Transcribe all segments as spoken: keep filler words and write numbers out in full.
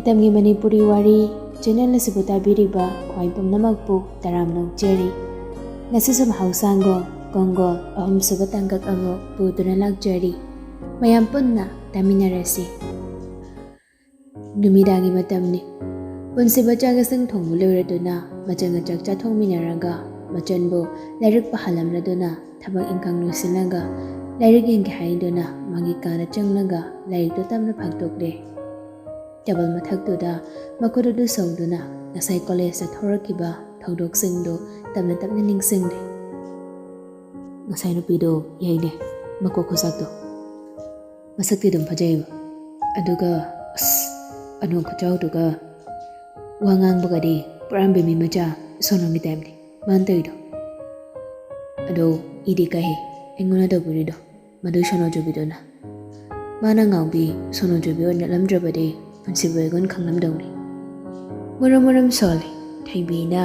ꯃꯇꯝꯒꯤ ꯃꯅꯤꯄꯨꯔꯤ ꯋꯥꯔꯤ ꯆꯦꯅꯦꯜ ꯑꯁꯤꯕꯨ ꯇꯥꯕꯤꯔꯤꯕ ꯈ꯭ꯋꯥꯏ ꯄꯨꯝꯅꯃꯛꯄꯨ ꯇꯔꯥꯝꯅ ꯑꯣꯛꯆꯔꯤ꯫ ꯉꯁꯤꯁꯨ ꯃꯍꯧꯁꯥꯡꯒꯣ ꯀꯣꯡꯒꯣꯜ ꯑꯍꯨꯝꯁꯨꯕ ꯇꯥꯡꯀꯛ ꯑꯃ ꯄꯨꯗꯨꯅ ꯂꯥꯛꯆꯔꯤ꯫ ꯃꯌꯥꯝ ꯄꯨꯟꯅ ꯇꯥꯃꯤꯟꯅꯔꯁꯤ꯫ ꯅꯨꯃꯤꯗꯥꯡꯒꯤ ꯃꯇꯝꯅꯤ꯫ ꯄꯨꯟꯁꯤꯕ ꯆꯥꯛ ꯏꯁꯤꯡ ꯊꯣꯡꯕ ꯂꯣꯏꯔꯗꯨꯅ ꯃꯆꯟꯒ ꯆꯥꯛ ꯆꯥꯊꯣꯛꯃꯤꯟꯅꯔꯒ ꯃꯆꯟꯕꯨ ꯂꯥꯏꯔꯤꯛ ꯄꯥꯍꯜꯂꯝꯂꯗꯨꯅ ꯊꯕꯛ ꯏꯪꯈꯥꯡ ꯂꯣꯏꯁꯤꯜꯂꯒ ꯂꯥꯏꯔꯤꯛ ꯌꯦꯡꯒꯦ ꯍꯥꯏꯗꯨꯅ ꯃꯥꯒꯤ ꯀꯥꯗ ꯆꯪꯂꯒ ꯂꯥꯏꯔꯤꯛꯇꯨ ꯇꯞꯅ ꯐꯥꯛꯇꯣꯛꯂꯦ꯫ ꯇꯦꯕꯜ ꯃꯊꯛꯇꯨꯗ ꯃꯈꯨꯠ ꯑꯗꯨ ꯁꯧꯗꯨꯅ ꯉꯁꯥꯏ ꯀꯣꯂꯦꯖꯇ ꯊꯣꯔꯛꯈꯤꯕ ꯊꯧꯗꯣꯛꯁꯤꯡꯗꯨ ꯇꯞꯅ ꯇꯞꯅ ꯅꯤꯡꯁꯤꯡꯂꯦ꯫ ꯉꯁꯥꯏ ꯅꯨꯄꯤꯗꯣ ꯌꯥꯏꯅꯦ, ꯃꯀꯣꯛ ꯈꯨꯁꯥꯛꯇꯣ꯫ ꯃꯁꯛꯇꯤ ꯑꯗꯨꯝ ꯐꯖꯩꯕ, ꯑꯗꯨꯒ ꯑꯁ, ꯑꯅꯣꯛ ꯈꯨꯆꯥꯎꯗꯨꯒ ꯋꯥ ꯉꯥꯡꯕꯒꯗꯤ ꯄꯨꯔꯥ ꯕꯦꯃꯤ ꯃꯆꯥ ꯁꯣꯅꯣꯒꯤ ꯇꯥꯏꯞꯅꯤ ꯃꯥꯅ ꯇꯧꯔꯤꯗꯣ꯫ ꯑꯗꯣ ꯏꯗꯤ ꯀꯥꯏꯍꯦ ꯑꯩꯉꯣꯟꯗ ꯇꯧꯕꯤꯔꯤꯗꯣ, ꯃꯗꯨ ꯁꯣꯅꯣ ꯆꯨꯕꯤꯗꯨꯅ꯫ ꯃꯥꯅ ꯉꯥꯎꯕꯤ ꯁꯣꯅꯣ ꯆꯨꯕꯤ ꯑꯣꯏꯅ ꯅꯠꯂꯝꯗ꯭ꯔꯕꯗꯤ ꯄꯨꯟꯁꯤꯕꯨ ꯑꯩꯉꯣꯟ ꯈꯪꯂꯝꯗꯧꯅꯤ꯫ ꯃꯔꯝ ꯃꯔꯝ ꯁꯣꯜꯂꯤ ꯊꯩꯕꯤꯅ꯫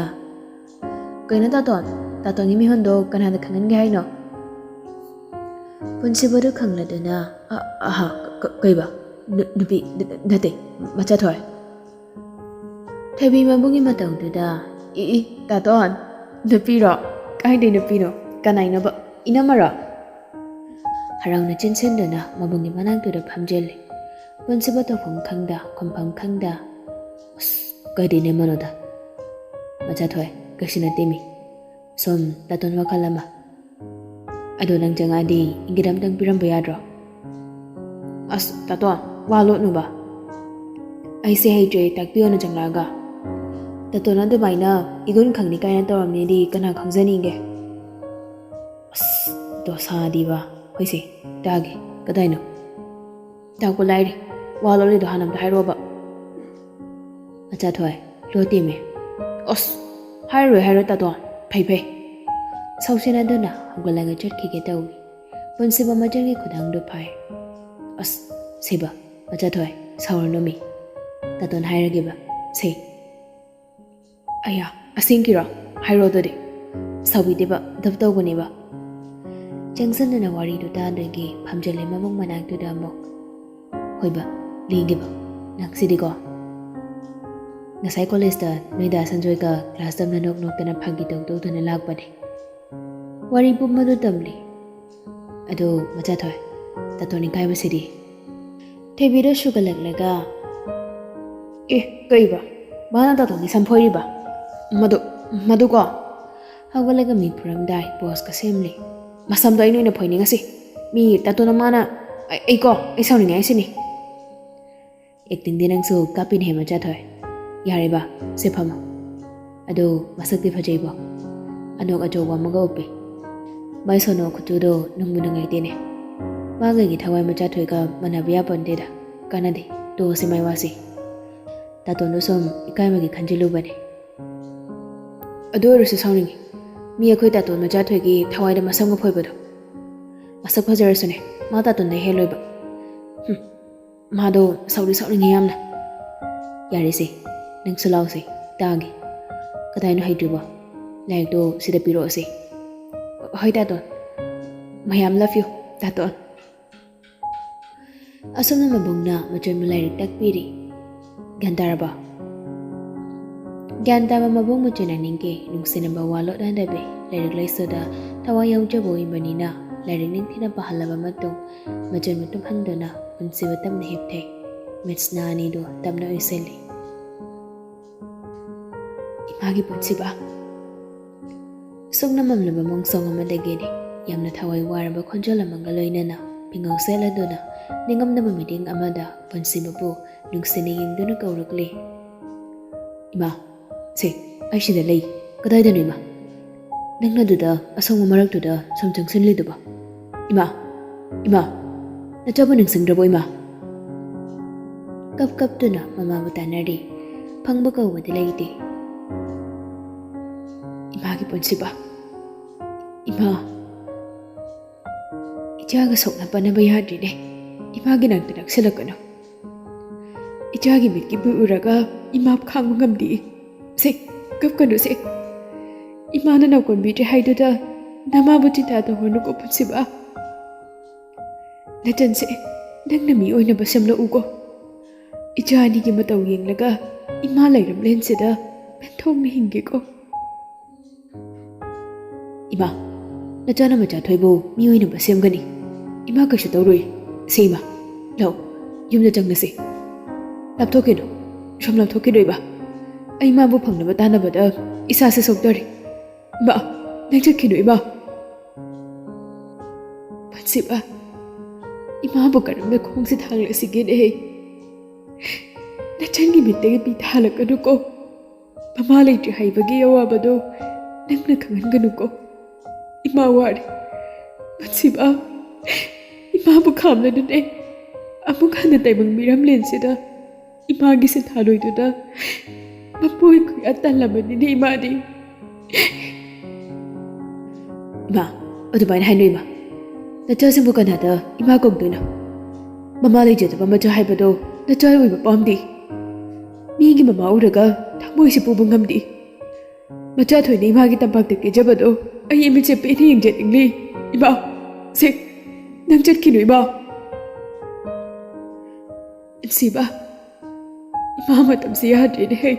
"ꯀꯩꯅꯣ ꯇꯥꯇꯣꯟ? ꯇꯥꯇꯣꯟꯒꯤ ꯃꯤꯍꯣꯟꯗꯣ ꯀꯅꯥꯗ ꯈꯪꯍꯟꯒꯦ ꯍꯥꯏꯅꯣ?" ꯄꯨꯟꯁꯤꯕꯗꯨ ꯈꯪꯂꯗꯨꯅ, "ꯑ-, ꯑꯍꯥ, ꯀ-, ꯀ-, ꯀꯩꯕ? ꯅꯨ-, ꯅꯨꯄꯤ ꯅ-, ꯅ-, ꯅꯠꯇꯦ, ꯃꯆꯥꯊꯣꯏ?" ꯊꯣꯏꯕꯤ ꯃꯕꯨꯡꯒꯤ ꯃꯇꯧꯗꯨꯗ, "ꯏ, ꯏ, ꯇꯥꯇꯣꯟ, ꯅꯨꯄꯤꯔꯣ? ꯀꯥꯏꯗꯩ ꯅꯨꯄꯤꯅꯣ? ꯀꯅꯥꯏꯅꯣꯕ? ꯏꯅꯝꯃꯔꯣ?" ꯍꯔꯥꯎꯅ ꯆꯤꯟꯁꯤꯟꯗꯨꯅ ꯃꯕꯨꯡꯒꯤ ꯃꯅꯥꯛꯇꯨꯗ ꯐꯝꯖꯤꯜꯂꯤ꯫ ꯄꯨꯟꯁꯤꯕ ꯇꯧꯐꯝ ꯈꯪꯗ, ꯈꯨꯝꯐꯝ ꯈꯪꯗ, "ꯑꯁ, ꯀꯥꯏꯗꯩ ꯏꯅꯝꯃꯅꯣꯗ? ꯃꯆꯥꯊꯣꯏ, ꯀꯩꯁꯨ ꯅꯠꯇꯦꯃꯤ꯫ ꯁꯨꯝ ꯇꯥꯇꯣꯟ ꯋꯥꯈꯜ ꯑꯃ꯫ ꯑꯗꯣ ꯅꯪ ꯆꯪꯉꯛꯑꯗꯤ ꯏꯪꯒꯤꯠ ꯑꯝꯇꯪ ꯄꯤꯔꯝꯕ ꯌꯥꯗ꯭ꯔꯣ?" "ꯑꯁ, ꯇꯥꯇꯣꯟ, ꯋꯥ ꯂꯣꯠꯅꯨꯕ꯫ ꯑꯩꯁꯦ ꯍꯩꯇ꯭ꯔꯦ, ꯇꯥꯛꯄꯤꯌꯣꯅ ꯆꯪꯂꯛꯑꯒ꯫ ꯇꯥꯇꯣꯟ ꯑꯗꯨꯃꯥꯏꯅ ꯏꯒꯨꯟ ꯈꯪꯅꯤ ꯀꯥꯏꯅ ꯇꯧꯔꯝꯅꯤꯗꯤ ꯀꯅꯥ ꯈꯪꯖꯅꯤꯡꯒꯦ?" "ꯑꯁ, ꯗꯣꯁꯥꯗꯤꯕ꯫ ꯍꯣꯏꯁꯦ, ꯇꯥꯒꯦ꯫ ꯀꯗꯥꯏꯅꯣ? ꯇꯥꯛꯄ ꯂꯥꯏꯔꯤ꯫ ꯋꯥ ꯂꯣꯠꯂꯤꯗꯣ ꯍꯥꯟꯅ ꯑꯝꯇ ꯍꯥꯏꯔꯛꯑꯣꯕ꯫" "ꯃꯆꯥꯊꯣꯏ, ꯂꯣꯠꯇꯦꯃꯦ꯫" "ꯑꯁ, ꯍꯥꯏꯔꯣꯏ, ꯍꯥꯏꯔꯣꯏ, ꯇꯥꯇꯣꯟ꯫ ꯐꯩ, ꯐꯩ꯫" ꯁꯥꯎꯁꯤꯟꯅꯗꯨꯅ ꯍꯧꯒꯠꯂꯒ ꯆꯠꯈꯤꯒꯦ ꯇꯧꯏ꯫ ꯄꯨꯟꯁꯤꯕ ꯃꯆꯜꯒꯤ ꯈꯨꯗꯥꯡꯗꯨ ꯐꯥꯏ꯫ "ꯑꯁ, ꯁꯤꯕ, ꯃꯆꯥꯊꯣꯏ, ꯁꯥꯎꯔꯅꯨꯃꯤ꯫ ꯇꯥꯇꯣꯟ ꯍꯥꯏꯔꯒꯦꯕ, ꯁꯦ꯫" "ꯑꯌꯥ, ꯑꯁꯦꯡꯀꯤꯔꯣ? ꯍꯥꯏꯔꯣ ꯑꯗꯨꯗꯤ꯫" "ꯁꯥꯎꯕꯤꯗꯦꯕ, ꯗꯞ ꯇꯧꯕꯅꯦꯕ꯫" ꯆꯪꯁꯤꯟꯗꯨꯅ ꯋꯥꯔꯤꯗꯨ ꯇꯥꯗꯣꯏꯒꯤ ꯐꯝꯖꯤꯜꯂꯦ ꯃꯕꯨꯡ ꯃꯅꯥꯛꯇꯨꯗ ꯑꯃꯨꯛ꯫ "ꯍꯣꯏꯕ, ꯂꯦꯡꯒꯦꯕ, ꯅꯪꯁꯤꯗꯤꯀꯣ꯫" ꯉꯁꯥꯏ ꯀꯣꯂꯦꯖꯇ ꯅꯣꯏꯗ ꯁꯟꯖꯣꯏꯒ ꯀ꯭ꯂꯥꯁ ꯇꯝꯅ ꯅꯣꯛ ꯅꯣꯛꯇꯅ ꯐꯥꯒꯤ ꯇꯧ ꯇꯧꯗꯨꯅ ꯂꯥꯛꯄꯅꯦ꯫ ꯋꯥꯔꯤ ꯄꯨꯝꯕꯗꯨ ꯇꯝꯂꯤ꯫ ꯑꯗꯨ ꯃꯆꯥꯊꯣꯏ, ꯇꯥꯇꯣꯟ ꯏꯀꯥꯏꯕꯁꯤꯗꯤ꯫ ꯊꯣꯏꯕꯤꯗꯣ ꯁꯨꯒꯠꯂꯛꯂꯒ, "ꯑꯦ, ꯀꯩꯕ? ꯃꯥꯅ ꯇꯥꯇꯣꯟꯒꯤ ꯁꯝ ꯐꯣꯏꯔꯤꯕ? ꯃꯗꯨ, ꯃꯗꯨꯀꯣ?" ꯍꯧꯒꯠꯂꯒ ꯃꯤ ꯐꯨꯔꯝꯗꯥꯏ ꯄꯣꯁꯀ ꯁꯦꯝꯂꯤ꯫ "ꯃꯁꯝꯗꯣ ꯑꯩꯅ ꯑꯣꯏꯅ ꯐꯣꯏꯅꯤꯡꯉꯁꯤ꯫ ꯃꯤ ꯇꯥꯇꯣꯟꯅ ꯃꯥꯅ, ꯑꯩ, ꯑꯩꯀꯣ, ꯑꯩ ꯁꯥꯎꯅꯤꯡꯉꯦ ꯍꯥꯏꯁꯤꯅꯤ꯫ ꯑꯦꯛꯇꯤꯡꯗꯤ ꯅꯪꯁꯨ ꯀꯥꯞꯄꯤꯅꯦꯍꯦ ꯃꯆꯥꯊꯣꯏ꯫ ꯌꯥꯔꯦꯕ, ꯁꯦ ꯐꯝꯃꯣ꯫ ꯑꯗꯣ ꯃꯁꯛꯇꯤ ꯐꯖꯩꯕꯣ꯫ ꯑꯅꯣꯛ ꯑꯆꯧꯕ ꯑꯃꯒ ꯎꯞꯄꯤ꯫ ꯃꯥꯏ ꯁꯣꯅꯣ ꯈꯨꯠꯆꯨꯗꯣ ꯅꯨꯡꯕꯨ ꯅꯨꯡꯉꯥꯏꯇꯦꯅꯦ꯫ ꯃꯥꯒꯒꯤ ꯊꯋꯥꯏ ꯃꯆꯥꯊꯣꯏꯒ ꯃꯥꯟꯅꯕ ꯌꯥꯄꯣꯟꯇꯦꯗ꯫ ꯀꯥꯟꯅꯗꯦ, ꯇꯣꯛꯑꯁꯤ ꯃꯥꯏ ꯋꯥꯁꯤ꯫ ꯇꯥꯇꯣꯟꯗꯣ ꯁꯨꯝ ꯏꯀꯥꯏꯕꯒꯤ ꯈꯟꯖꯤꯜꯂꯨꯕꯅꯦ꯫ ꯑꯗꯨ ꯑꯣꯏꯔꯁꯨ ꯁꯥꯎꯅꯤꯡꯉꯤ꯫ ꯃꯤ ꯑꯩꯈꯣꯏ ꯇꯥꯇꯣꯟ ꯃꯆꯥꯊꯣꯏꯒꯤ ꯊꯋꯥꯏꯗ ꯃꯁꯝꯒ ꯐꯣꯏꯕꯗꯣ꯫ ꯃꯁꯛ ꯐꯖꯔꯁꯨꯅꯦ, ꯃꯥ ꯇꯥꯇꯣꯟꯗ ꯍꯦꯜꯂꯣꯏꯕ꯫ ꯍꯨꯝ, ꯃꯥꯗꯣ ꯁꯥꯎꯗꯤ ꯁꯥꯎꯅꯤꯡꯉꯤ ꯌꯥꯝꯅ꯫ ꯌꯥꯔꯦꯁꯦ, ꯅꯪꯁꯨ ꯂꯥꯎꯁꯦ, ꯇꯥꯒꯦ꯫ ꯀꯗꯥꯏꯅꯣ ꯍꯩꯇ꯭ꯔꯤꯕꯣ? ꯂꯥꯏꯔꯤꯛꯇꯣ ꯁꯤꯗ ꯄꯤꯔꯛꯑꯣꯁꯦ꯫ ꯍꯣꯏ ꯇꯥꯇꯣꯟ꯫ ꯃꯌꯥꯝ love you, ꯇꯥꯇꯣꯟ꯫ ꯑꯁꯨꯝꯅ ꯃꯕꯨꯡꯅ ꯃꯆꯟꯕꯨ ꯂꯥꯏꯔꯤꯛ ꯇꯥꯛꯄꯤꯔꯤ꯫ ꯒ꯭ꯌꯥꯟ ꯇꯥꯔꯕꯣ? ꯒ꯭ꯌꯥꯟ ꯇꯥꯕ ꯃꯕꯨꯡ ꯃꯆꯟ ꯑꯅꯤꯒꯤ ꯅꯨꯡꯁꯤꯅꯕ ꯋꯥ ꯂꯣꯠꯅꯗꯕꯤ ꯂꯥꯏꯔꯤꯛ ꯂꯥꯏꯁꯨꯗ ꯊꯋꯥꯏ ꯌꯥꯎꯖꯕ ꯑꯣꯏꯕꯅꯤꯅ ꯂꯥꯏꯔꯤꯛ ꯅꯤꯡꯊꯤꯅ ꯄꯥꯍꯜꯂꯕ ꯃꯇꯨꯡ ꯃꯆꯟꯕꯨ ꯇꯨꯝꯍꯟꯗꯨꯅ ꯄꯨꯟꯁꯤꯕ ꯇꯞꯅ ꯍꯤꯞꯊꯩ꯫ ꯃꯤꯠꯁꯅꯥ ꯑꯅꯤꯗꯨ ꯇꯞꯅ ꯎꯏꯁꯤꯜꯂꯤ꯫ ꯏꯃꯥꯒꯤ ꯄꯨꯟꯁꯤꯕ꯫ ꯁꯨꯛꯅ ꯃꯝꯂꯕ ꯃꯣꯡꯁꯣꯡ ꯑꯃꯗꯒꯤꯅꯤ ꯌꯥꯝꯅ ꯊꯋꯥꯏ ꯋꯥꯔꯕ ꯈꯣꯟꯖꯦꯜ ꯑꯃꯒ ꯂꯣꯏꯅꯅ ꯄꯤꯉꯧ ꯁꯦꯠꯂꯗꯨꯅ ꯅꯤꯡꯉꯝꯗꯕ ꯃꯤꯠꯌꯦꯡ ꯑꯃꯗ ꯄꯨꯟꯁꯤꯕꯕꯨ ꯅꯨꯡꯁꯤꯅ ꯌꯦꯡꯗꯨꯅ ꯀꯧꯔꯛꯂꯤ꯫ "ꯏꯃꯥ, ꯁꯦ, ꯑꯩ ꯁꯤꯗ ꯂꯩ꯫ ꯀꯗꯥꯏꯗꯅꯣ ꯏꯃꯥ? ꯅꯪꯅ ꯑꯗꯨꯗ ꯑꯁꯪꯕ ꯃꯔꯛꯇꯨꯗ ꯁꯨꯝ ꯆꯪꯁꯤꯜꯂꯤꯗꯨꯕꯣ? ꯏꯃꯥ, ꯏꯃꯥ, ꯅꯆꯥꯕꯨ ꯅꯤꯡꯁꯤꯡꯗ꯭ꯔꯕꯣ ꯏꯃꯥ?" ꯀꯞ ꯀꯞꯇꯨꯅ ꯃꯃꯥꯕꯨ ꯇꯥꯟꯅꯔꯤ꯫ ꯐꯪꯕ ꯀꯧꯕꯗꯤ ꯂꯩꯇꯦ꯫ ꯏꯃꯥꯒꯤ ꯄꯨꯟꯁꯤꯕ꯫ ꯏꯃꯥ, ꯏꯆꯥꯒ ꯁꯣꯛꯅ ꯄꯟꯅꯕ ꯌꯥꯗ꯭ꯔꯤꯅꯦ꯫ ꯏꯃꯥꯒꯤ ꯅꯥꯛꯇ ꯅꯛꯁꯤꯜꯂꯛꯀꯅꯨ꯫ ꯏꯆꯥꯒꯤ ꯃꯤꯠꯀꯤ ꯕꯨ ꯎꯔꯒ ꯏꯃꯥ ꯈꯥꯡꯕ ꯉꯝꯗꯦ꯫ ꯁꯦ, ꯀꯞꯀꯅꯨ ꯁꯦ꯫ ꯏꯃꯥꯅ ꯅꯥꯎꯀꯣꯟꯕꯤꯗ꯭ꯔꯦ ꯍꯥꯏꯗꯨꯗ ꯅꯃꯥꯕꯨ ꯆꯤꯟꯇꯥ ꯇꯧꯍꯟꯅꯨꯀꯣ ꯄꯨꯟꯁꯤꯕ꯫ ꯅꯆꯟꯁꯦ ꯅꯪꯅ ꯃꯤ ꯑꯣꯏꯅꯕ ꯁꯦꯝꯂꯛꯎꯀꯣ꯫ ꯏꯆꯥ ꯑꯅꯤꯒꯤ ꯃꯇꯧ ꯌꯦꯡꯂꯒ ꯏꯃꯥ ꯂꯩꯔꯝꯂꯦꯟꯁꯤꯗ ꯄꯦꯟꯊꯣꯛꯅ ꯍꯤꯡꯒꯦꯀꯣ꯫ ꯏꯃꯥ, ꯅꯆꯥꯅ ꯃꯆꯥ ꯊꯣꯏꯕꯨ ꯃꯤ ꯑꯣꯏꯅꯕ ꯁꯦꯝꯒꯅꯤ꯫ ꯏꯃꯥ ꯀꯩꯁꯨ ꯇꯧꯔꯣꯏ꯫ ꯁꯦ ꯏꯃꯥ, ꯂꯥꯛꯑꯣ, ꯌꯨꯝꯗ ꯆꯪꯂꯁꯤ꯫ ꯂꯥꯞꯊꯣꯛꯈꯤꯅꯨ, ꯁꯨꯝ ꯂꯥꯞꯊꯣꯛꯈꯤꯅꯨ ꯏꯃꯥ꯫ ꯑꯩ ꯃꯥꯕꯨ ꯐꯪꯅꯕ ꯇꯥꯟꯅꯕꯗ ꯏꯁꯥꯁꯦ ꯁꯣꯛꯇꯣꯔꯦ꯫ ꯏꯃꯥ, ꯅꯪ ꯆꯠꯈꯤꯅꯨ ꯏꯃꯥ꯫ ꯄꯨꯟꯁꯤꯕ, ꯏꯃꯥꯕꯨ ꯀꯔꯝꯅ ꯈꯣꯡꯁꯦ ꯊꯥꯡꯂꯁꯤꯒꯦꯅꯦ? ꯅꯆꯟꯒꯤ ꯃꯤꯠꯇꯒꯤ ꯄꯤ ꯊꯥꯜꯂꯛꯀꯅꯨꯀꯣ꯫ ꯃꯃꯥ ꯂꯩꯇ꯭ꯔꯦ ꯍꯥꯏꯕꯒꯤ ꯑꯋꯥꯕꯗꯣ ꯅꯪꯅ ꯈꯪꯍꯟꯒꯅꯨꯀꯣ꯫ ꯏꯃꯥ ꯋꯥꯔꯦ꯫ ꯄꯨꯟꯁꯤꯕ, ꯏꯃꯥꯕꯨ ꯈꯥꯝꯂꯗꯨꯅꯦ꯫ ꯑꯃꯨꯛ ꯍꯟꯅ ꯇꯥꯏꯕꯪ ꯃꯤꯔꯝꯂꯦꯟꯁꯤꯗ ꯏꯃꯥꯒꯤ ꯁꯤꯟꯊꯥ ꯂꯣꯏꯗꯨꯅ ꯃꯄꯣꯏ ꯀꯌꯥ ꯇꯜꯂꯕꯅꯤꯅꯦ ꯏꯃꯥꯗꯤ꯫ ꯏꯃꯥ, ꯑꯗꯨꯃꯥꯏꯅ ꯍꯥꯏꯅꯨ ꯏꯃꯥ꯫ ꯅꯆꯥꯁꯤꯡꯕꯨ ꯀꯅꯥꯗ ꯏꯃꯥ ꯀꯧꯗꯣꯏꯅꯣ? ꯃꯃꯥ ꯂꯩꯖꯗꯕ ꯃꯆꯥ ꯍꯥꯏꯕꯗꯣ ꯅꯆꯥ ꯑꯣꯏꯕ ꯄꯥꯝꯗꯦ꯫ ꯃꯤꯒꯤ ꯃꯃꯥ ꯎꯔꯒ ꯊꯃꯣꯏꯁꯤ ꯄꯨꯕ ꯉꯝꯗꯦ꯫ ꯃꯆꯥ ꯊꯣꯏꯅ ꯏꯃꯥꯒꯤ ꯇꯝꯄꯥꯛꯇ ꯀꯦꯖꯕꯗꯣ ꯑꯩ ꯏꯃꯤꯠꯁꯦ ꯄꯦꯟꯅ ꯌꯦꯡꯖꯅꯤꯡꯂꯤ꯫ ꯏꯃꯥ, ꯁꯦ, ꯅꯪ ꯆꯠꯈꯤꯅꯨ ꯏꯃꯥ꯫ ꯄꯨꯟꯁꯤꯕ, ꯏꯃꯥ ꯃꯇꯝꯁꯦ ꯌꯥꯗ꯭ꯔꯦꯅꯦ ꯍꯦ꯫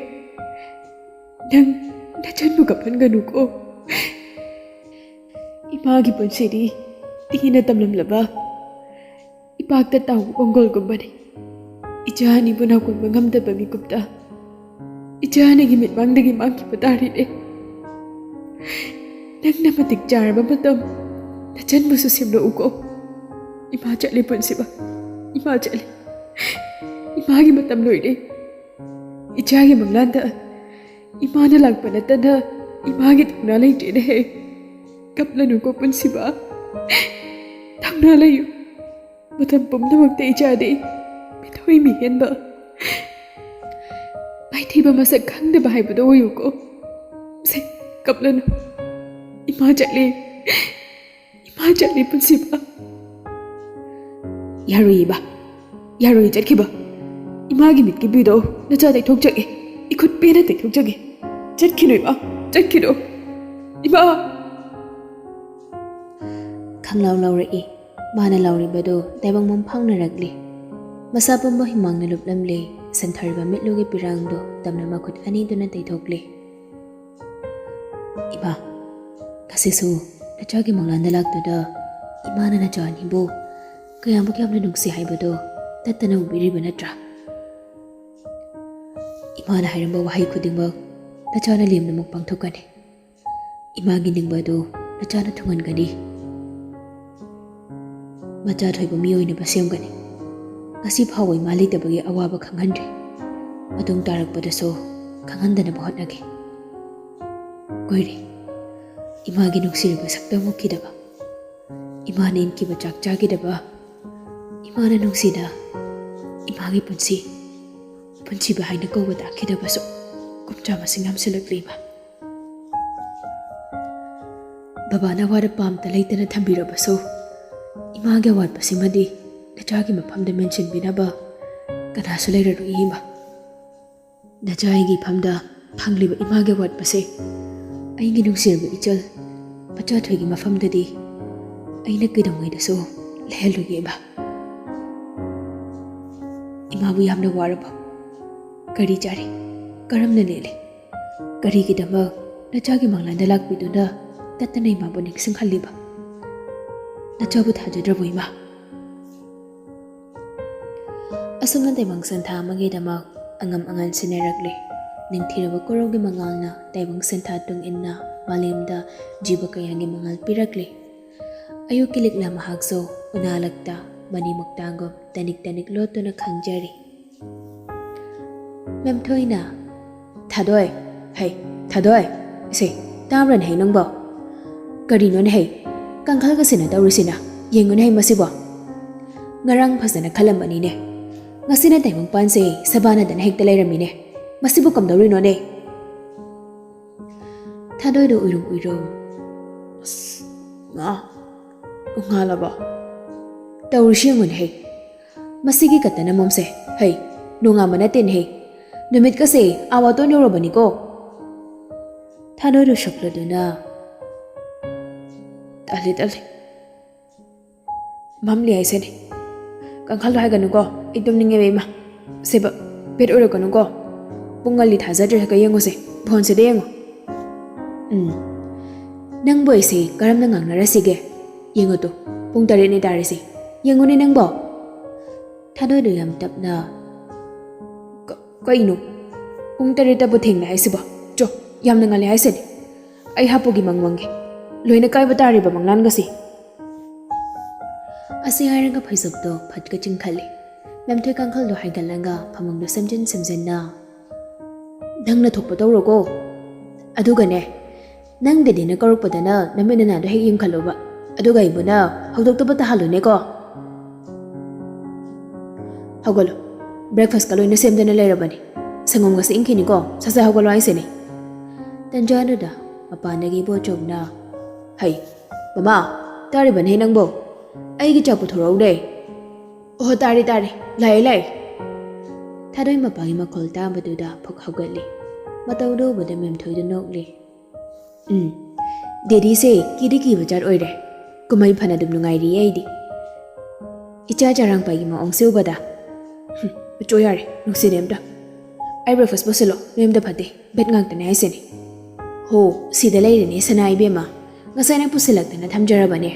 ꯅꯪ ꯅꯆꯟꯕꯨ ꯀꯞꯍꯟꯒꯅꯨꯀꯣ꯫ ꯏꯃꯥꯒꯤ ꯄꯨꯟꯁꯤꯗꯤ ꯏꯅ ꯇꯝꯂꯝꯂꯕ ꯏꯄꯥꯛꯇ ꯇꯥꯎꯕ ꯀꯣꯡꯒꯣꯜꯒꯨꯝꯕꯅꯤ꯫ ꯏꯆꯥ ꯑꯅꯤꯕꯨ ꯅꯥꯎꯀꯣꯟꯕ ꯉꯝꯗꯕ ꯃꯤꯀꯨꯞꯇ ꯏꯆꯥ ꯑꯅꯤꯒꯤ ꯃꯤꯠꯃꯥꯡꯗꯒꯤ ꯃꯥꯡꯈꯤꯕ ꯇꯥꯔꯤꯅꯦ꯫ ꯅꯪꯅ ꯃꯇꯤꯛ ꯆꯥꯔꯕ ꯃꯇꯝ ꯅꯆꯟꯕꯨꯁꯨ ꯁꯦꯝꯂꯛꯎꯀꯣ꯫ ꯏꯃꯥ ꯆꯠꯂꯦ ꯄꯨꯟꯁꯤꯕ, ꯏꯃꯥ ꯆꯠꯂꯦ꯫ ꯏꯃꯥꯒꯤ ꯃꯇꯝ ꯂꯣꯏꯔꯦ꯫ ꯏꯆꯥꯒꯤ ꯃꯪꯂꯥꯟꯗ ꯏꯃꯥꯅ ꯂꯥꯛꯄ ꯅꯠꯇꯅ ꯏꯃꯥꯒꯤ ꯊꯧꯅꯥ ꯂꯩꯇ꯭ꯔꯦꯅꯦꯍꯦ꯫ ꯀꯞꯂꯅꯨꯀꯣ ꯄꯨꯟꯁꯤꯕ, ꯊꯧꯅꯥ ꯂꯩꯌꯨ꯫ ꯃꯇꯝ ꯄꯨꯝꯅꯃꯛꯇ ꯏꯆꯥꯗꯤ ꯃꯤꯊꯣꯏ ꯃꯤꯍꯦꯟꯕ, ꯃꯥꯏꯊꯤꯕ ꯃꯁꯛ ꯈꯪꯗꯕ ꯍꯥꯏꯕꯗꯣ ꯑꯣꯏꯌꯨꯀꯣ꯫ ꯁꯦ, ꯀꯞꯂꯅꯨ꯫ ꯏꯃꯥ ꯆꯠꯂꯦ, ꯏꯃꯥ ꯆꯠꯂꯦ ꯄꯨꯟꯁꯤꯕ꯫ ꯌꯥꯔꯣꯏ ꯏꯃꯥ, ꯌꯥꯔꯣꯏ ꯆꯠꯈꯤꯕ꯫ ꯏꯃꯥꯒꯤ ꯃꯤꯠꯀꯤ ꯄꯤꯗꯣ ꯅꯆꯥ ꯇꯩꯊꯣꯛꯆꯒꯦ, ꯏꯈꯨꯠ ꯄꯦꯟꯅ ꯇꯩꯊꯣꯛꯆꯒꯦ꯫ ꯆꯠꯈꯤꯅꯨ ꯏꯃꯥ, ꯆꯠꯈꯤꯅꯨ꯫ ꯏꯃꯥ! ꯈꯪꯂꯥꯎ ꯂꯥꯎꯔꯛꯏ꯫ ꯃꯥꯅ ꯂꯥꯎꯔꯤꯕꯗꯨ ꯇꯥꯏꯕꯪꯕꯝ ꯐꯥꯎꯅꯔꯛꯂꯤ꯫ ꯃꯁꯥ ꯄꯨꯝꯕ ꯍꯨꯃꯥꯡꯅ ꯂꯨꯞꯂꯝꯂꯦ꯫ ꯁꯟꯊꯔꯤꯕ ꯃꯤꯠꯂꯨꯒꯤ ꯄꯤꯔꯥꯡꯗꯨ ꯇꯞꯅ ꯃꯈꯨꯠ ꯑꯅꯤꯗꯨꯅ ꯇꯩꯊꯣꯛꯂꯦ꯫ "ꯏꯃꯥ, ꯉꯁꯤꯁꯨ ꯅꯆꯥꯒꯤ ꯃꯪꯂꯥꯟꯗ ꯂꯥꯛꯇꯨꯅ ꯏꯃꯥꯅ ꯅꯆꯥ ꯑꯅꯤꯕꯨ ꯀꯌꯥꯃꯨꯛ ꯌꯥꯝꯅ ꯅꯨꯡꯁꯤ ꯍꯥꯏꯕꯗꯨ ꯇꯠꯇꯅ ꯎꯕꯤꯔꯤꯕ ꯅꯠꯇ꯭ꯔꯥ? ꯏꯃꯥꯅ ꯍꯥꯏꯔꯝꯕ ꯋꯥꯍꯩ ꯈꯨꯗꯤꯡꯃꯛ ꯅꯆꯥꯅ ꯂꯦꯝꯅꯃꯛ ꯄꯥꯡꯊꯣꯛꯀꯅꯤ꯫ ꯏꯃꯥꯒꯤ ꯅꯤꯡꯕ ꯑꯗꯨ ꯅꯆꯥꯅ ꯊꯨꯡꯍꯟꯒꯅꯤ꯫ ꯃꯆꯥ ꯊꯣꯏꯕ ꯃꯤ ꯑꯣꯏꯅꯕ ꯁꯦꯝꯒꯅꯤ꯫ ꯉꯁꯤ ꯐꯥꯎꯕ ꯏꯃꯥ ꯂꯩꯇꯕꯒꯤ ꯑꯋꯥꯕ ꯈꯪꯍꯟꯗ꯭ꯔꯤ꯫ ꯃꯇꯨꯡ ꯇꯥꯔꯛꯄꯗꯁꯨ ꯈꯪꯍꯟꯗꯅꯕ ꯍꯣꯠꯅꯒꯦ꯫ ꯀꯨꯏꯔꯦ ꯏꯃꯥꯒꯤ ꯅꯨꯡꯁꯤꯔꯕ ꯁꯛꯇꯝ ꯎꯈꯤꯗꯕ, ꯏꯃꯥꯅ ꯏꯟꯈꯤꯕ ꯆꯥꯛ ꯆꯥꯈꯤꯗꯕ, ꯏꯃꯥꯅ ꯅꯨꯡꯁꯤꯅ ꯏꯃꯥꯒꯤ ꯄꯨꯟꯁꯤ ꯄꯨꯟꯁꯤꯕ ꯍꯥꯏꯅ ꯀꯧꯕ ꯇꯥꯈꯤꯗꯕꯁꯨ ꯀꯨꯝꯖꯥ ꯃꯁꯤꯡ ꯌꯥꯝꯁꯤꯜꯂꯛꯂꯤ ꯏꯃꯥ꯫ ꯕꯕꯥꯅ ꯑꯋꯥꯠ ꯑꯄꯥ ꯑꯝꯇ ꯂꯩꯇꯅ ꯊꯝꯕꯤꯔꯕꯁꯨ, ꯏꯃꯥꯒꯤ ꯑꯋꯥꯠꯄꯁꯤꯃꯗꯤ ꯅꯆꯥꯒꯤ ꯃꯐꯝꯗ ꯃꯦꯟꯁꯤꯟꯕꯤꯅꯕ ꯀꯅꯥꯁꯨ ꯂꯩꯔꯔꯣꯏ ꯏꯃꯥ꯫ ꯅꯆꯥ ꯑꯩꯒꯤ ꯏꯐꯝꯗ ꯐꯪꯂꯤꯕ ꯏꯃꯥꯒꯤ ꯑꯋꯥꯠꯄꯁꯦ ꯑꯩꯒꯤ ꯅꯨꯡꯁꯤꯔꯕ ꯏꯆꯜ ꯃꯆꯥꯊꯣꯏꯒꯤ ꯃꯐꯝꯗꯗꯤ ꯑꯩꯅ ꯀꯩꯗꯧꯉꯩꯗꯁꯨ ꯂꯩꯍꯜꯂꯣꯏꯒꯦ ꯏꯃꯥ꯫ ꯏꯃꯥꯕꯨ ꯌꯥꯝꯅ ꯋꯥꯔꯕꯣ? ꯀꯔꯤ ꯆꯥꯔꯤ? ꯀꯔꯝꯅ ꯂꯦꯜꯂꯤ? ꯀꯔꯤꯒꯤꯗꯃꯛ ꯅꯆꯥꯒꯤ ꯃꯪꯂꯥꯟꯗ ꯂꯥꯛꯄꯤꯗꯨꯅ ꯇꯠꯇꯅ ꯏꯃꯥꯕꯨ ꯅꯤꯡꯁꯤꯡꯍꯜꯂꯤꯕ? ꯅꯆꯥꯕꯨ ꯊꯥꯖꯗ꯭ꯔꯕꯣ ꯏꯃꯥ?" ꯑꯁꯨꯝꯅ ꯇꯥꯏꯕꯪ ꯁꯟꯊꯥ ꯑꯃꯒꯤꯗꯃꯛ ꯑꯉꯝ ꯑꯉꯥꯟ ꯁꯤꯟꯅꯔꯛꯂꯤ꯫ ꯅꯤꯡꯊꯤꯔꯕ ꯀꯣꯔꯧꯒꯤ ꯃꯉꯥꯜꯅ ꯇꯥꯏꯕꯪ ꯁꯟꯊꯥ ꯇꯨꯡ ꯏꯟꯅ ꯃꯥꯂꯦꯝꯗ ꯖꯤꯕ ꯀꯌꯥꯒꯤ ꯃꯉꯥꯜ ꯄꯤꯔꯛꯂꯤ꯫ ꯑꯌꯨꯛꯀꯤ ꯂꯤꯛꯂꯥ ꯃꯍꯥꯛꯁꯨ ꯎꯅꯥꯂꯛꯇ ꯃꯅꯤ ꯃꯨꯛꯇꯥꯒꯨꯝ ꯇꯅꯤꯛ ꯇꯅꯤꯛ ꯂꯣꯠꯇꯨꯅ ꯈꯪꯖꯔꯤ꯫ ꯃꯦꯝꯊꯣꯏꯅ, "ꯊꯥꯗꯣꯏ, ꯍꯩ, ꯊꯥꯗꯣꯏ, ꯏꯁꯩ ꯇꯥꯕ꯭ꯔꯅꯦ ꯍꯩ ꯅꯪꯕꯣ? ꯀꯔꯤꯅꯣꯅꯦ ꯍꯩ? ꯀꯥꯡꯈꯜꯒꯁꯤꯅ ꯇꯧꯔꯤꯁꯤꯅ? ꯌꯦꯡꯉꯨꯅꯦ ꯍꯩ ꯃꯁꯤꯕꯣ꯫ ꯉꯔꯥꯡ ꯐꯖꯅ ꯈꯜꯂꯝꯕꯅꯤꯅꯦ꯫ ꯉꯁꯤꯅ ꯇꯥꯏꯕꯪ ꯄꯥꯟꯁꯦ ꯁꯕꯥꯅꯗꯅ ꯍꯦꯛꯇ ꯂꯩꯔꯝꯃꯤꯅꯦ꯫ ꯃꯁꯤꯕꯨ ꯀꯝꯗꯧꯔꯤꯅꯣꯅꯦ?" ꯊꯥꯗꯣꯏꯗꯣ ꯎꯏꯔꯨꯝ ꯎꯏꯔꯨꯝ, "ꯑꯁ, ꯉꯥ, ꯉꯥꯜꯂꯕꯣ? ꯇꯧꯔꯤꯁꯤ ꯌꯦꯡꯉꯨꯅꯦ ꯍꯩ꯫ ꯃꯁꯤꯒꯤ ꯀꯇꯟ ꯑꯃꯣꯝꯁꯦ, ꯍꯩ, ꯅꯣꯡꯉꯥꯟꯕ ꯅꯠꯇꯦꯅꯦ ꯍꯩ꯫ ꯅꯨꯃꯤꯠꯀꯁꯦ ꯑꯥ ꯋꯥꯇꯣꯟ ꯌꯧꯔꯕꯅꯤꯀꯣ꯫" ꯊꯥꯗꯣꯏꯗꯣ ꯁꯣꯛꯂꯗꯨꯅ, "ꯇꯜꯂꯤ, ꯇꯜꯂꯤ꯫ ꯃꯝꯂꯤ ꯍꯥꯏꯁꯤꯅꯤ꯫ ꯀꯥꯡꯈꯜꯗꯣ ꯍꯥꯏꯒꯅꯨꯀꯣ꯫ ꯑꯩ ꯇꯨꯝꯅꯤꯡꯉꯦꯕ, ꯏꯃꯥ꯫ ꯁꯦꯕ, ꯕꯦꯠ ꯑꯣꯏꯔꯛꯀꯅꯨꯀꯣ꯫ ꯄꯨꯡ ꯉꯜꯂꯤ ꯊꯥꯖꯗ꯭ꯔꯦ, ꯀꯩ ꯌꯦꯡꯉꯨꯁꯦ꯫ ꯐꯣꯟꯁꯤꯗ ꯌꯦꯡꯉꯣ꯫ ꯎꯝ꯫ ꯅꯪꯕꯨ ꯑꯩꯁꯦ ꯀꯔꯝꯅ ꯉꯥꯡꯅꯔꯁꯤꯒꯦ? ꯌꯦꯡꯉꯣ ꯇꯨ, ꯄꯨꯡ ꯇꯔꯦꯠꯅꯦ ꯇꯥꯔꯤꯁꯦ꯫ ꯌꯦꯡꯉꯨꯅꯦ ꯅꯪꯕꯣ꯫ ꯊꯥꯗꯣꯏꯗꯣ ꯌꯥꯝ ꯇꯞꯅ, "ꯀ-, ꯀꯩꯅꯣ? ꯄꯨꯡ ꯇꯔꯦꯠꯇꯕꯨ ꯊꯦꯡꯂꯦ ꯍꯥꯏꯁꯤꯕꯣ? ꯆꯣ, ꯌꯥꯝꯅ ꯉꯜꯂꯦ ꯍꯥꯏꯁꯤꯅꯤ꯫ ꯑꯩ ꯍꯥꯄꯨꯒꯤ ꯃꯪ ꯃꯪꯒꯦ꯫ ꯂꯣꯏꯅ ꯀꯥꯏꯕ ꯇꯥꯔꯤꯕ ꯃꯪꯂꯥꯟꯒꯁꯤ꯫" ꯑꯁꯤ ꯍꯥꯏꯔꯒ ꯐꯩꯖꯨꯞꯇꯣ ꯐꯠꯀ ꯆꯤꯡꯈꯠꯂꯦ꯫ ꯃꯦꯝꯊꯣꯏ ꯀꯥꯡꯈꯜꯗꯣ ꯍꯥꯏꯒꯠꯂꯒ ꯐꯃꯨꯡꯗꯣ ꯁꯦꯝꯖꯤꯟ ꯁꯦꯝꯖꯤꯟꯅ, "ꯅꯪꯅ ꯊꯣꯛꯄ ꯇꯧꯔꯣꯀꯣ꯫ ꯑꯗꯨꯒꯅꯦ, ꯅꯪ ꯗꯦꯗꯤꯅ ꯀꯧꯔꯛꯄꯗꯅ ꯅꯃꯤꯠ ꯅꯅꯥꯗꯣ ꯍꯦꯛ ꯌꯦꯡꯈꯠꯂꯣꯕ꯫ ꯑꯗꯨꯒ ꯑꯩꯕꯨꯅ ꯍꯧꯗꯣꯛꯇꯕ ꯇꯥꯍꯜꯂꯨꯅꯦꯀꯣ꯫ ꯍꯧꯒꯠꯂꯣ, ꯕ꯭ꯔꯦꯛꯐꯥꯁꯀ ꯂꯣꯏꯅ ꯁꯦꯝꯗꯅ ꯂꯩꯔꯕꯅꯤ꯫ ꯁꯪꯒꯣꯝꯒꯁꯦ ꯏꯪꯈꯤꯅꯤꯀꯣ, ꯁꯠ ꯁꯠ ꯍꯧꯒꯠꯂꯣ ꯍꯥꯏꯁꯤꯅꯤ꯫" ꯇꯟꯖꯥꯗꯨꯗ ꯃꯄꯥꯟꯗꯒꯤ ꯏꯕꯣꯆꯧꯅ, "ꯍꯩ, ꯃꯃꯥ, ꯇꯥꯔꯤꯕꯅꯦ ꯅꯪꯕꯣ? ꯑꯩꯒꯤ ꯆꯥ ꯄꯨꯊꯣꯔꯛꯎꯅꯦ꯫" "ꯑꯣꯍꯣ, ꯇꯥꯔꯦ, ꯇꯥꯔꯦ꯫ ꯂꯥꯛꯑꯦ, ꯂꯥꯛꯑꯦ꯫" ꯊꯥꯗꯣꯏ ꯃꯄꯥꯒꯤ ꯃꯈꯣꯜ ꯇꯥꯕꯗꯨꯗ ꯐꯛ ꯍꯧꯒꯠꯂꯤ꯫ ꯃꯇꯧꯗꯨ ꯎꯕꯗ ꯃꯦꯝꯊꯣꯏꯗꯨ ꯅꯣꯛꯂꯤ꯫ "ꯎꯝ, ꯗꯦꯗꯤꯁꯦ ꯀꯤꯗꯤ ꯀꯤꯕ ꯖꯥꯠ ꯑꯣꯏꯔꯦ꯫ ꯀꯨꯝꯍꯩ ꯐꯅ ꯑꯗꯨꯝ ꯅꯨꯡꯉꯥꯏꯔꯤꯌꯦ ꯑꯩꯗꯤ꯫ ꯏꯆꯥ ꯆꯔꯥꯡꯄꯥꯏꯒꯤ ꯃꯑꯣꯡꯁꯦ ꯎꯕꯗ꯫" "ꯍꯨꯝ, ꯃꯆꯣ ꯌꯥꯔꯦ, ꯅꯨꯡꯁꯤꯔꯦ ꯑꯝꯇ꯫ ꯑꯩ ꯕ꯭ꯔꯦꯛꯐꯥꯁ ꯄꯨꯁꯤꯜꯂꯣ, ꯅꯣꯏ ꯑꯝꯇ ꯐꯠꯇꯦ꯫ ꯕꯦꯠ ꯉꯥꯛꯇꯅꯦ ꯍꯥꯏꯁꯤꯅꯤ꯫" "ꯍꯣ, ꯁꯤꯗ ꯂꯩꯔꯦꯅꯦ ꯁꯅꯥ ꯏꯕꯦꯝꯃ꯫ ꯉꯁꯥꯏꯅ ꯄꯨꯁꯤꯜꯂꯛꯇꯅ ꯊꯝꯖꯔꯕꯅꯦ꯫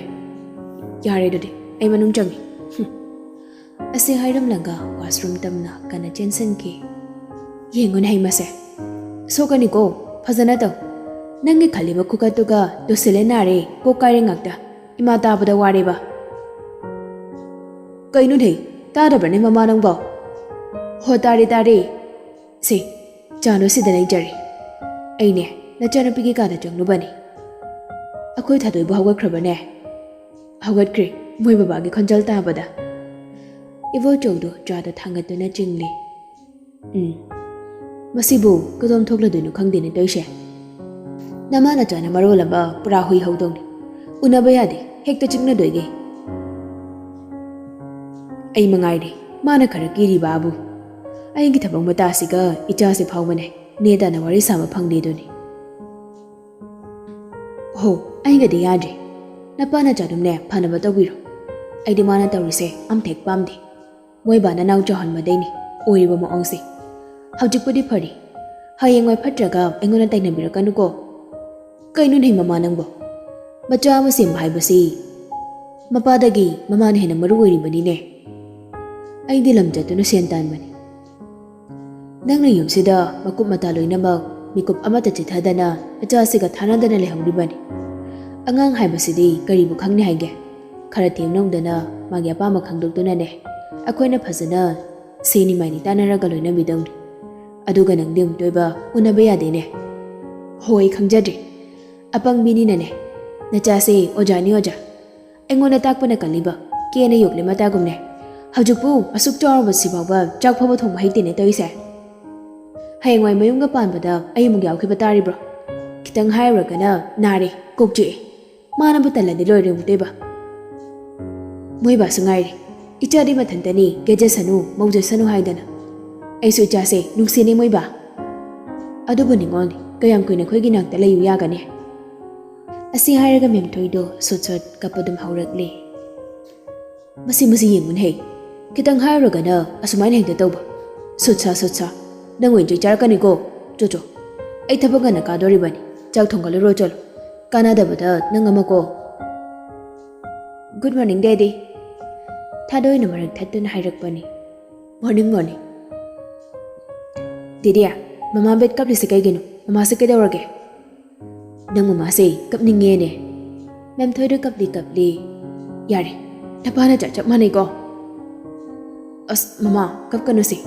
ꯌꯥꯔꯦ ꯑꯗꯨꯗꯤ, ꯑꯩ ꯃꯅꯨꯡ ꯆꯪꯉꯤ꯫" ꯍꯨꯝ꯫ ꯑꯁꯤ ꯍꯥꯏꯔꯝꯂꯒ ꯋꯥꯁꯔꯨꯝ ꯇꯝꯅ ꯀꯟꯅ ꯆꯦꯟꯁꯤꯟꯈꯤ꯫ "ꯌꯦꯡꯉꯨꯅꯦ ꯍꯩꯃꯁꯦ꯫ ꯁꯣꯛꯀꯅꯤꯀꯣ, ꯐꯖꯅ ꯇꯧ꯫ ꯅꯪꯒꯤ ꯈꯜꯂꯤꯕ ꯈꯨꯀꯠꯇꯨꯒ ꯇꯨꯁꯤꯜꯂꯦ ꯅꯥꯔꯦ, ꯀꯣꯛ ꯀꯥꯏꯔꯦ ꯉꯥꯛꯇ꯫ ꯏꯃꯥ ꯇꯥꯕꯗ ꯋꯥꯔꯦꯕ꯫" "ꯀꯩꯅꯣꯅꯦ, ꯇꯥꯗꯕ꯭ꯔꯅꯦ ꯃꯃꯥ ꯅꯪꯕꯣ?" "ꯍꯣ, ꯇꯥꯔꯦ, ꯇꯥꯔꯦ꯫ ꯁꯦ, ꯆꯥꯗꯣ ꯁꯤꯗ ꯂꯩꯖꯔꯦ꯫ ꯑꯩꯅꯦ, ꯅꯆꯥꯅꯨꯄꯤꯒꯤ ꯀꯥꯗ ꯆꯪꯂꯨꯕꯅꯤ꯫" "ꯑꯩꯈꯣꯏ ꯊꯥꯗꯣꯏꯕꯨ ꯍꯧꯒꯠꯈ꯭ꯔꯕꯅꯦ?" "ꯍꯧꯒꯠꯈ꯭ꯔꯦ, ꯃꯣꯏ ꯕꯕꯥꯒꯤ ꯈꯣꯟꯖꯦꯜ ꯇꯥꯕꯗ꯫" ꯏꯕꯣꯆꯧꯗꯣ ꯆꯥꯗꯣ ꯊꯥꯡꯒꯠꯇꯨꯅ ꯆꯤꯡꯂꯤ꯫ "ꯎꯝ, ꯃꯁꯤꯕꯨ ꯀꯗꯣꯝ ꯊꯣꯛꯂꯗꯣꯏꯅꯣ ꯈꯪꯗꯦꯅꯦ ꯇꯧꯏꯁꯦ꯫ ꯅꯃꯥ ꯅꯆꯥꯅ ꯃꯔꯣꯜ ꯑꯃ ꯄꯨꯔꯥ ꯍꯨꯏ ꯍꯧꯗꯣꯡꯅꯤ꯫ ꯎꯅꯕ ꯌꯥꯗꯦ, ꯍꯦꯛꯇ ꯆꯤꯛꯅꯗꯣꯏꯒꯤ꯫ ꯑꯩ ꯃꯉꯥꯏꯔꯦ, ꯃꯥꯅ ꯈꯔ ꯀꯤꯔꯤꯕ ꯑꯕꯨ꯫ ꯑꯩꯒꯤ ꯊꯕꯛ ꯃꯇꯥꯁꯤꯒ ꯏꯆꯥꯁꯤ ꯐꯥꯎꯕꯅꯦ ꯅꯦꯇꯥꯅ ꯋꯥꯔꯤ ꯁꯥꯕ ꯐꯪꯗꯦꯗꯨꯅꯤ꯫ ꯍꯣ, ꯑꯩꯒꯗꯤ ꯌꯥꯗ꯭ꯔꯦ꯫ ꯅꯄꯥ ꯅꯆꯥꯗꯨꯝꯅꯦ ꯐꯅꯕ ꯇꯧꯕꯤꯔꯣ꯫ ꯑꯩꯗꯤ ꯃꯥꯅ ꯇꯧꯔꯤꯁꯦ ꯑꯝꯊꯦꯛ ꯄꯥꯝꯗꯦ꯫" ꯃꯣꯏꯕꯥ ꯅꯅꯥꯎ ꯆꯥꯎꯍꯟꯕꯗꯩꯅꯤ ꯑꯣꯏꯔꯤꯕ ꯃꯑꯣꯡꯁꯦ꯫ ꯍꯧꯖꯤꯛꯄꯨꯗꯤ ꯐꯔꯤ꯫ ꯍꯌꯦꯡꯋꯥꯏ ꯐꯠꯇ꯭ꯔꯒ ꯑꯩꯉꯣꯟꯗ ꯇꯥꯏꯅꯕꯤꯔꯛꯀꯅꯨꯀꯣ꯫ ꯀꯩꯅꯣꯅꯦ ꯃꯃꯥ ꯅꯪꯕꯣ? ꯃꯆꯥ ꯑꯃ ꯁꯦꯝꯕ ꯍꯥꯏꯕꯁꯤ ꯃꯄꯥꯗꯒꯤ ꯃꯃꯥꯅ ꯍꯦꯟꯅ ꯃꯔꯨ ꯑꯣꯏꯔꯤꯕꯅꯤꯅꯦ꯫ ꯑꯩꯗꯤ ꯂꯝ ꯆꯠꯇꯨꯅ ꯁꯦꯟ ꯇꯥꯟꯕꯅꯤ꯫ ꯅꯪꯅ ꯌꯨꯝꯁꯤꯗ ꯃꯀꯨꯞ ꯃꯇꯥ ꯂꯣꯏꯅꯃꯛ ꯃꯤꯀꯨꯞ ꯑꯃꯠꯇ ꯆꯤꯊꯗꯅ ꯃꯆꯥꯁꯤꯒ ꯊꯥꯅꯗꯅ ꯂꯩꯍꯧꯔꯤꯕꯅꯤ꯫ ꯑꯉꯥꯡ ꯍꯥꯏꯕꯁꯤꯗꯤ ꯀꯔꯤꯕꯨ ꯈꯪꯅꯤ ꯍꯥꯏꯒꯦ? ꯈꯔ ꯊꯦꯝꯅꯧꯗꯅ ꯃꯥꯒꯤ ꯑꯄꯥꯝꯕ ꯈꯪꯗꯣꯛꯇꯨꯅꯅꯦ ꯑꯩꯈꯣꯏꯅ ꯐꯖꯅ ꯁꯦꯅꯤ ꯃꯥꯏꯅꯤ ꯇꯥꯟꯅꯔꯒ ꯂꯣꯏꯅꯕꯤꯗꯧꯅꯤ꯫ ꯑꯗꯨꯒ ꯅꯪꯗꯤ ꯑꯃꯨꯛꯇꯣꯏꯕ ꯎꯅꯕ ꯌꯥꯗꯦꯅꯦ꯫ ꯍꯣꯏ, ꯈꯪꯖꯗ꯭ꯔꯦ꯫ ꯑꯄꯪꯕꯤꯅꯤꯅꯅꯦ꯫ ꯅꯆꯥꯁꯦ ꯑꯣꯖꯥꯅꯤ ꯑꯣꯖꯥ꯫ ꯑꯩꯉꯣꯟꯗ ꯇꯥꯛꯄꯅ ꯀꯜꯂꯤꯕ ꯀꯦꯅ ꯌꯣꯛꯂꯤ ꯃꯇꯥꯒꯨꯝꯅꯦ꯫ ꯍꯧꯖꯤꯛꯄꯨ ꯑꯁꯨꯛ ꯆꯥꯎꯔꯕꯁꯤ ꯐꯥꯎꯕ ꯆꯥꯛ ꯐꯥꯎꯕ ꯊꯣꯡꯕ ꯍꯩꯇꯦꯅꯦ ꯇꯧꯔꯤꯁꯦ꯫ ꯍꯌꯦꯡꯋꯥꯏ ꯃꯌꯨꯝꯒ ꯄꯥꯟꯕꯗ ꯑꯩ ꯑꯃꯨꯛ ꯌꯥꯎꯈꯤꯕ ꯇꯥꯔꯤꯕ꯭ꯔꯣ? ꯈꯤꯇꯪ ꯍꯥꯏꯔꯨꯔꯒꯅ ꯅꯥꯔꯦ, ꯀꯣꯛ ꯆꯤꯛꯑꯦ꯫ ꯃꯥꯅꯕꯨ ꯇꯜꯂꯗꯤ ꯂꯣꯏꯔꯦ ꯑꯃꯨꯛꯇꯣꯏꯕ꯫ ꯃꯣꯏꯕꯥꯁꯨ ꯉꯥꯏꯔꯦ꯫ ꯏꯆꯥꯗꯤ ꯃꯊꯟꯇꯅꯤ, ꯀꯦꯖꯁꯅꯨ, ꯃꯧꯖꯁꯅꯨ ꯍꯥꯏꯗꯅ꯫ ꯑꯩꯁꯨ ꯏꯆꯥꯁꯦ ꯅꯨꯡꯁꯤꯅꯦ ꯃꯣꯏꯕꯥ꯫ ꯑꯗꯨꯕꯨ ꯅꯤꯉꯣꯜꯅꯤ, ꯀꯌꯥꯝ ꯀꯨꯏꯅ ꯑꯩꯈꯣꯏꯒꯤ ꯅꯥꯛꯇ ꯂꯩꯌꯨ ꯌꯥꯒꯅꯤ? ꯑꯁꯤ ꯍꯥꯏꯔꯒ ꯃꯦꯝꯊꯣꯏꯗꯣ ꯁꯨꯠ ꯁꯨꯠ ꯀꯞꯄ ꯑꯗꯨꯝ ꯍꯧꯔꯛꯂꯦ꯫ ꯃꯁꯤ, ꯃꯁꯤ ꯌꯦꯡꯉꯨꯅꯦꯍꯦ꯫ ꯈꯤꯇꯪ ꯍꯥꯏꯔꯨꯔꯒꯅ ꯑꯁꯨꯃꯥꯏꯅ ꯍꯦꯛꯇ ꯇꯧꯕ꯫ ꯁꯨꯠ ꯁꯥ, ꯁꯨꯠ ꯁꯥ꯫ ꯅꯪ ꯑꯣꯏꯅ ꯆꯩ ꯆꯥꯔꯛꯀꯅꯤꯀꯣ꯫ ꯆꯣ, ꯆꯣ꯫ ꯑꯩ ꯊꯕꯛ ꯉꯟꯅ ꯀꯥꯗꯣꯔꯤꯕꯅꯤ꯫ ꯆꯥꯛ ꯊꯣꯡꯒꯠꯂꯨꯔꯣ ꯆꯠꯂꯣ꯫ ꯀꯥꯟꯅꯗꯕꯗ ꯅꯪ ꯑꯃꯀꯣ꯫ Good morning, Daddy꯫ ꯊꯥꯗꯣꯏꯅ ꯃꯔꯛ ꯊꯠꯇꯨꯅ ꯍꯥꯏꯔꯛꯄꯅꯤ꯫ Morning, morning꯫ ꯗꯤꯗꯤꯌꯥ, ꯃꯃꯥ ꯕꯦꯠ ꯀꯞꯂꯤꯁꯦ ꯀꯩꯒꯤꯅꯣ? ꯃꯃꯥꯁꯦ ꯀꯩꯗꯧꯔꯒꯦ? ꯅꯪ ꯃꯃꯥꯁꯦ ꯀꯞꯅꯤꯡꯉꯦꯅꯦ꯫ ꯃꯦꯝꯊꯣꯏꯗ ꯀꯞꯂꯤ ꯀꯞꯂꯤ꯫ ꯌꯥꯔꯦ, ꯅꯄꯥ ꯅꯆꯥ ꯆꯞ ꯃꯥꯟꯅꯩꯀꯣ꯫ ꯑꯁ ꯃꯃꯥ, ꯀꯞꯀꯅꯨꯁꯦ꯫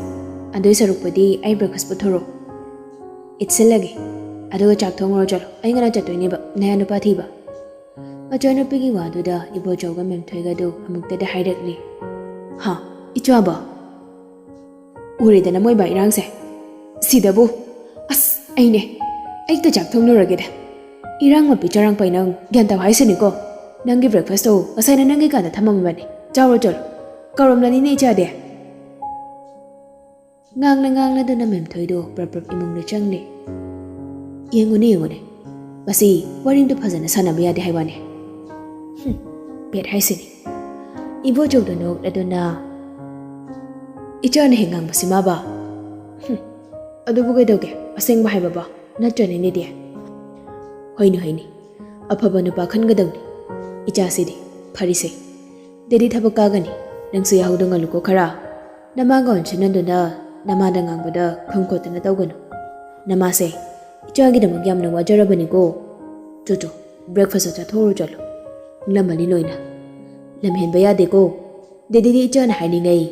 ꯑꯗꯨꯏ ꯁꯔꯨꯛꯄꯨꯗꯤ ꯑꯩ breakfast ꯄꯨꯊꯣꯔꯛꯑꯣ꯫ ꯏꯠꯁꯤꯜꯂꯒꯦ꯫ ꯑꯗꯨꯒ ꯆꯥꯛ ꯊꯣꯡꯉꯨꯔꯣ ꯆꯠꯂꯣ, ꯑꯩ ꯉꯟꯅ ꯆꯠꯇꯣꯏꯅꯦꯕ ꯅꯌꯥ ꯅꯨꯄꯥ ꯊꯤꯕ꯫ ꯃꯆꯥꯅꯨꯄꯤꯒꯤ ꯋꯥꯗꯨꯗ ꯏꯕꯣꯆꯧꯒ ꯃꯦꯝꯊꯣꯏꯒꯗꯨ ꯑꯃꯨꯛꯇꯗ ꯍꯥꯏꯔꯛꯂꯤ꯫ ꯍꯥ, ꯏꯆꯥꯕ? ꯎꯔꯦꯗꯅ ꯃꯣꯏꯕꯥ ꯏꯔꯥꯡꯁꯦ꯫ ꯁꯤꯗꯕꯨ꯫ ꯑꯁ, ꯑꯩꯅꯦ꯫ ꯑꯩ ꯆꯥꯛ ꯊꯣꯡꯂꯨꯔꯒꯦꯗ꯫ ꯏꯔꯥꯡ ꯃꯄꯤ ꯆꯔꯥꯡ ꯄꯩ ꯅꯪ ꯒ꯭ꯌꯥꯟ ꯇꯥꯎ ꯍꯥꯏꯁꯤꯅꯤꯀꯣ꯫ ꯅꯪꯒꯤ breakfast ꯇꯣ ꯉꯁꯥꯏꯅ ꯅꯪꯒꯤ ꯀꯥꯗ ꯊꯝꯃꯝꯕꯅꯤ꯫ ꯆꯥꯎꯔꯣ ꯆꯠꯂꯣ꯫ ꯀꯧꯔꯝꯂꯅꯤꯅꯦ ꯏꯆꯥꯗꯤ꯫ ꯉꯥꯡꯅ ꯉꯥꯡꯅꯗꯨꯅ ꯃꯦꯝꯊꯣꯏꯗꯣ ꯄ꯭ꯔꯞ ꯄ꯭ꯔꯞ ꯏꯃꯨꯡꯗ ꯆꯪꯂꯦ꯫ ꯌꯦꯡꯉꯨꯅꯦ, ꯌꯦꯡꯉꯨꯅꯦ꯫ ꯃꯁꯤ ꯋꯥꯔꯤꯝꯇ ꯐꯖꯅ ꯁꯥꯟꯅꯕ ꯌꯥꯗꯦ ꯍꯥꯏ ꯋꯥꯅꯦ꯫ ꯍꯨꯝ, ꯕꯦꯠ ꯍꯥꯏꯁꯤꯅꯤ꯫ ꯏꯕꯣꯆꯧꯗꯣ ꯅꯣꯛꯂꯗꯨꯅ, ꯏꯆꯥꯅ ꯍꯦꯛ ꯉꯥꯡꯕꯁꯤ ꯃꯥꯕ꯫ ꯍꯨꯝ, ꯑꯗꯨꯕꯨ ꯀꯩꯗꯧꯒꯦ? ꯑꯁꯦꯡꯕ ꯍꯥꯏꯕꯕ ꯅꯠꯇ꯭ꯔꯅꯦ ꯗꯦꯗꯤ? ꯍꯣꯏꯅꯦ, ꯍꯣꯏꯅꯦ, ꯑꯐꯕ ꯅꯨꯄꯥ ꯈꯟꯒꯗꯧꯅꯤ꯫ ꯏꯆꯥꯁꯤꯗꯤ ꯐꯔꯤꯁꯦ꯫ ꯗꯦꯗꯤ ꯊꯕꯛ ꯀꯥꯒꯅꯤ, ꯅꯪꯁꯨ ꯌꯥꯍꯧꯗꯣ ꯉꯜꯂꯨꯀꯣ ꯈꯔ꯫ ꯅꯃꯥꯒ ꯑꯣꯟꯁꯤꯟꯅꯗꯨꯅ ꯅꯃꯥꯗ ꯉꯥꯡꯕꯗ ꯈꯨꯝ ꯈꯣꯠꯇꯅ ꯇꯧꯒꯅꯨ꯫ ꯅꯃꯥꯁꯦ, ꯏꯆꯥꯒꯤꯗꯃꯛ ꯌꯥꯝꯅ ꯋꯥꯖꯔꯕꯅꯤꯀꯣ꯫ ꯆꯣ ꯆꯣ, breakfast ꯆꯥꯊꯣꯛꯎꯔꯣ ꯆꯠꯂꯣ꯫ ꯏꯪꯂꯝꯃꯅꯤ ꯂꯣꯏꯅ꯫ ꯂꯝꯍꯦꯟꯕ ꯌꯥꯗꯦꯀꯣ꯫ ꯗꯦꯗꯤꯗꯤ ꯏꯆꯥꯅ ꯍꯥꯏꯅꯤꯡꯉꯩ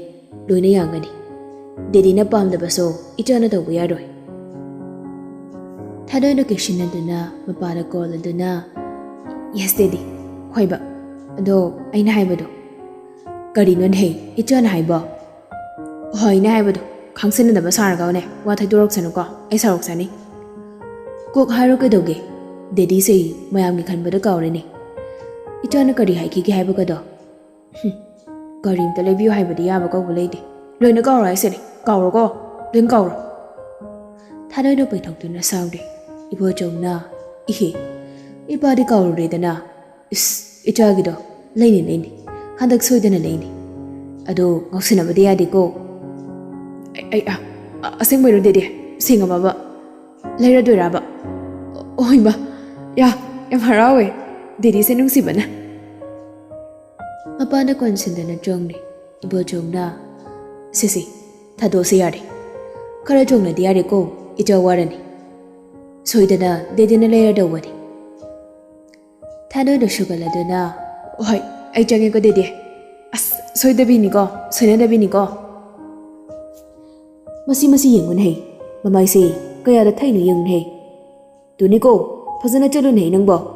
ꯂꯣꯏꯅ ꯌꯥꯒꯅꯤ꯫ ꯗꯦꯗꯤꯅ ꯄꯥꯝꯗꯕꯁꯨ ꯏꯆꯥꯅ ꯇꯧꯕ ꯌꯥꯔꯣꯏ꯫ ꯊꯥꯗꯣꯏꯅ ꯀꯦꯛꯁꯤꯟꯅꯗꯨꯅ ꯃꯄꯥꯗ ꯀꯣꯜꯂꯗꯨꯅ, "Yes, ꯗꯦꯗꯤ꯫ ꯍꯣꯏꯕ, ꯑꯗꯣ ꯑꯩꯅ ꯍꯥꯏꯕꯗꯣ?" "ꯀꯔꯤꯅꯣꯅꯦꯍꯦ ꯏꯆꯥꯅ ꯍꯥꯏꯕꯣ?" "ꯍꯣꯏꯅꯦ ꯍꯥꯏꯕꯗꯣ, ꯈꯪꯁꯤꯟꯅꯗꯕ ꯁꯥꯔꯒꯅꯦ ꯋꯥ ꯊꯩꯗꯣꯔꯛꯁꯅꯨꯀꯣ, ꯑꯩ ꯁꯥꯎꯔꯛꯆꯅꯤ꯫ ꯀꯣꯛ ꯍꯥꯏꯔꯣ ꯀꯩꯗꯧꯒꯦ? ꯗꯦꯗꯤꯁꯦ ꯃꯌꯥꯝꯒꯤ ꯈꯟꯕꯗ ꯀꯥꯎꯔꯦꯅꯦ꯫ ꯏꯆꯥꯅ ꯀꯔꯤ ꯍꯥꯏꯈꯤꯒꯦ ꯍꯥꯏꯕꯒꯗꯣ?" "ꯍꯨꯝ, ꯀꯔꯤꯝꯇ ꯂꯩꯕꯤꯌꯨ ꯍꯥꯏꯕꯗꯤ ꯌꯥꯕ ꯀꯧꯕ ꯂꯩꯇꯦ꯫ ꯂꯣꯏꯅ ꯀꯥꯎꯔꯣ ꯍꯥꯏꯁꯤꯅꯦ, ꯀꯥꯎꯔꯣꯀꯣ, ꯂꯣꯏꯅ ꯀꯥꯎꯔꯣ꯫" ꯊꯥꯗꯣꯏꯅ ꯄꯩꯊꯣꯛꯇꯨꯅ ꯁꯥꯎꯔꯦ꯫ ꯏꯕꯣꯆꯧꯅ, "ꯏꯍꯦ, ꯏꯄꯥꯗꯤ ꯀꯥꯎꯔꯨꯔꯦꯗꯅ꯫ ꯏꯁ, ꯏꯆꯥꯒꯤꯗꯣ ꯂꯩꯅꯤ, ꯂꯩꯅꯤ, ꯍꯟꯗꯛ ꯁꯣꯏꯗꯅ ꯂꯩꯅꯤ꯫ ꯑꯗꯣ ꯉꯥꯎꯁꯤꯟꯅꯕꯗꯤ ꯌꯥꯗꯦꯀꯣ꯫" "ꯑꯩ, ꯑꯩ, ꯑ, ꯑ, ꯑꯁꯦꯡꯕꯩꯔꯣ ꯗꯦꯗꯤ? ꯁꯦꯡꯉꯕꯕ? ꯂꯩꯔꯗꯣꯏꯔꯕ? ꯑꯣ, ꯍꯣꯏꯃ, ꯌꯥ, ꯌꯥꯝ ꯍꯔꯥꯎꯋꯦ ꯗꯦꯗꯤꯁꯦ ꯅꯨꯡꯁꯤꯕꯅ꯫" ꯃꯄꯥꯅ ꯀꯣꯟꯁꯤꯟꯗꯅ ꯆꯣꯡꯂꯦ꯫ ꯏꯕꯣꯆꯧꯅ, "ꯁꯦ, ꯁꯦ, ꯊꯥꯗꯣꯛꯑꯁꯤ ꯌꯥꯔꯦ꯫ ꯈꯔ ꯆꯣꯡꯅꯗꯤ ꯌꯥꯔꯦꯀꯣ, ꯏꯆꯥ ꯋꯥꯔꯅꯤ꯫ ꯁꯣꯏꯗꯅ ꯗꯦꯗꯤꯅ ꯂꯩꯔꯗꯧꯕꯅꯤ꯫" ꯊꯥꯗꯣꯏꯗꯣ ꯁꯨꯒꯠꯂꯗꯨꯅ, "ꯍꯣꯏ, ꯑꯩ ꯆꯪꯉꯦꯀꯣ ꯗꯦꯗꯤ꯫ ꯑꯁ, ꯁꯣꯏꯗꯕꯤꯅꯤꯀꯣ, ꯁꯣꯏꯅꯗꯕꯤꯅꯤꯀꯣ꯫" "ꯃꯁꯤ, ꯃꯁꯤ ꯌꯦꯡꯉꯨꯅꯦꯍꯦ, ꯃꯃꯥꯏꯁꯦ ꯀꯌꯥꯗ ꯊꯛꯏꯅꯣ ꯌꯦꯡꯉꯨꯅꯦꯍꯦ꯫ ꯇꯨꯅꯤꯀꯣ, ꯐꯖꯅ ꯆꯠꯂꯨꯅꯦꯍꯦ ꯅꯪꯕꯣ꯫